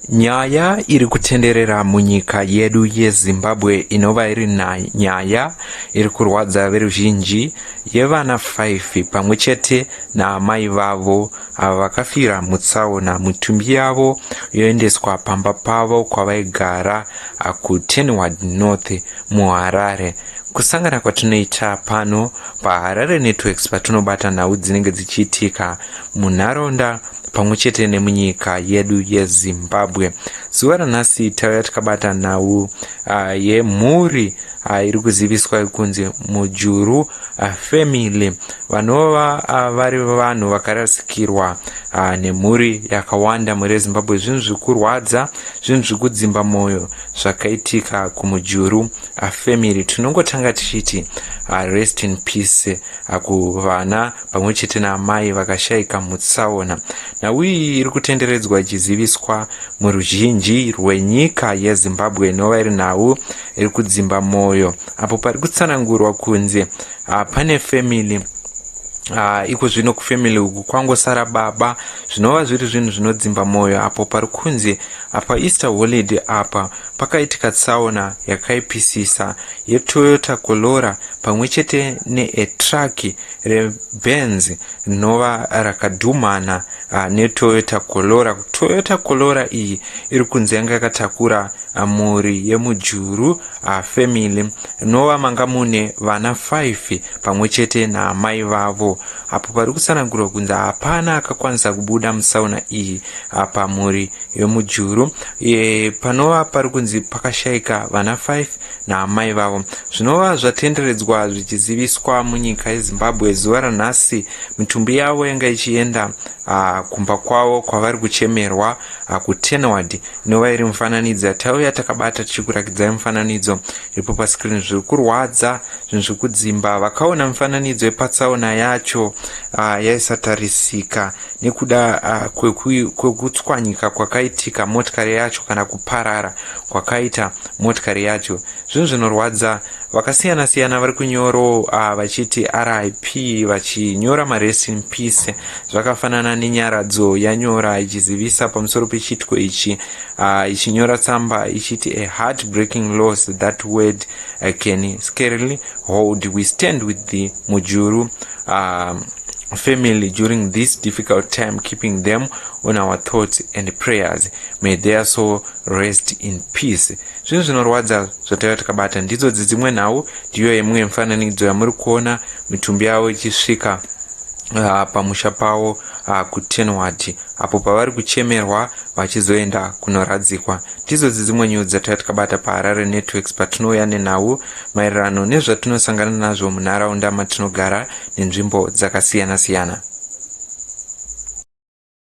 Nyaya iri kutenderera munyika yedu yeZimbabwe inova iri nyaya iri kurwadza veruzhinji yevana 5 pamwe chete naamai vavo ava vakafira mutsaona, mitumbi yavo yoendeswa pamba pavo kwavaigara kuTenward North muHarare. Kusangana kwatinoita pano paHarare Networks patinobata nhau dzinenge dzichiitika munharaunda pamwe chete nemunyika yedu yeZimbabwe. Zuva ranhasi tauya tikabata nhau yemhuri iri kuziviswa kunzi Mujuru family, vanova vari vanhu vakarasikirwa nemhuri yakawanda mhuri yeZimbabwe. Zvinhu zvikurwadza, zvinhu zvikudzimba mwoyo zvakaitika kuMujuru family. Tinongotanga tichiti rest in peace kuvana pamwe chete naamai vakashayika mutsaona. Nhau iyi iri kutenderedzwa ichiziviswa muruzhinji rwenyika yeZimbabwe, inova iri nhau iri kudzimba mwoyo apo pari kutsanangurwa kunzi pane family iko zvino kufamily uku kwangosara baba, zvinova zviri zvinhu zvinodzimba mwoyo apo pari kunzi apa Easter holiday apa pakaitika tsaona yakaipisisa yeToyota Corolla pamwe chete netruck reBenz rinova rakadhumana neToyota Corolla. Toyota Corolla iyi iri kunzi yanga yakatakura mhuri yeMujuru family, rinova manga mune vana 5 pamwe chete naamai vavo, apo pari kutsanangurwa kunzi hapana akakwanisa kubuda mutsaona iyi pamhuri yeMujuru panova pari kunzi pakashayika vana 5 naamai vavo, zvinova zvatenderedzwa zvichiziviswa munyika yeZimbabwe zuva ranhasi. Mitumbi yavo yanga ichienda kumba kwavo kwavari kuchemerwa kuTenward, inova iri mufananidzo yatauya takabata tichikurakidzai mufananidzo iripo pascreen. Zviri kurwadza, zvinhu zviri kudzimba. Vakaona mufananidzo yepatsaona yacho yaisatarisika nekuda kwekutswanyika kwakaitika motikari yacho kana kuparara kwakaita motikari yacho. Zvinhu zvinorwadza. Vakasiyana siyana vari kunyoro vachiti RIP, vachinyora marest in peace, zvakafanana neNyaradzo yanyora ichizivisa pamusoro pechiitiko ichi, ichinyora tsamba ichiti, "A heart breaking loss that word can scarcely hold. We stand with the Mujuru family during this difficult time, keeping them on our thoughts and prayers. May their soul rest in peace." Zvinhu zvinorwadza zvataiva takabata. Ndidzo dzimwe nhau, ndiyo yemumwe mifananidzo yamuri kuona mitumbi yavo ichisvika pamusha pavo kuTenward, apo pavari kuchemerwa vachizoenda kunoradzikwa. Ndidzo dzimwe nyaya dzataiva takabata paHarare Networks, patinouya nenhau maererano nezvatinosangana nazvo munharaunda matinogara nenzvimbo dzakasiyana-siyana.